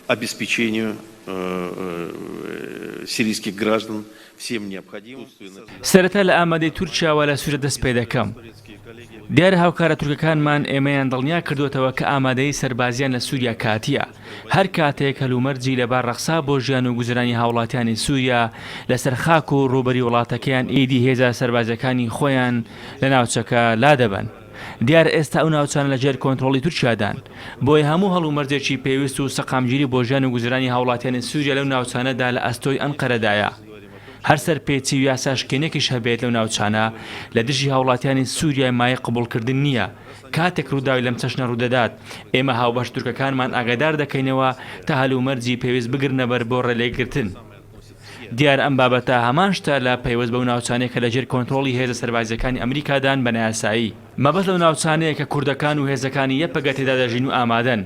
обеспечению сирийских граждан всем необходимым. سەرەتا لە ئامادەی تورکیاوە لە سوریا دەست پێدەکەم. دیارە هاوکارە تورکەکانمان ئێمەیان دڵنیا کردووەتەوە کە ئامادەیی سەربازییان لە سوریا کاتییە. هەر کاتێک هەلومەرجی لەبار ڕەخسا بۆ ژیان و گوزەرانی هاوڵاتیانی سوریا لەسەر خاک و ڕووبەری وڵاتەکەیان ئیدی هێزە سەربازییەکانی خۆیان لە ناوچەکە لادەبەن. دیارە ئێستا ئەو ناوچانە لە ژێر کۆنترۆڵی تورکیادان، بۆیە هەموو هەڵومەرجێکی پێویست و سەقامگیری بۆ ژیان و گوزەرانی هاوڵاتیانی سوریا لەو ناوچانەدا لە ئەستۆی ئەنقەرەدایە. هەر سەرپێچی و یاساشکێنێکیش هەبێت لەو ناوچانە لە دژی هاوڵاتیانی سوریای مایەی قبوڵکردن نییە. کاتێک ڕووداوی لەم چەشنە ڕوودەدات، ئێمە هاوبەشە تورکەکانمان ئاگادار دەکەینەوە تا هەلومەرجی پێویست بگرنەبەر بۆ ڕێلێگرتن. دیارە ئەم بابەتە هەمان شتە لە پەیوەست بەو ناوچانەی کە لەژێر کۆنترۆڵی هێزە سەربازییەکانی ئەمریکادان بە نایاسایی. مەبەست لەو ناوچانەیە کە کوردەکان و هێزەکانی یەپەگە تێدا دەژین و ئامادەن.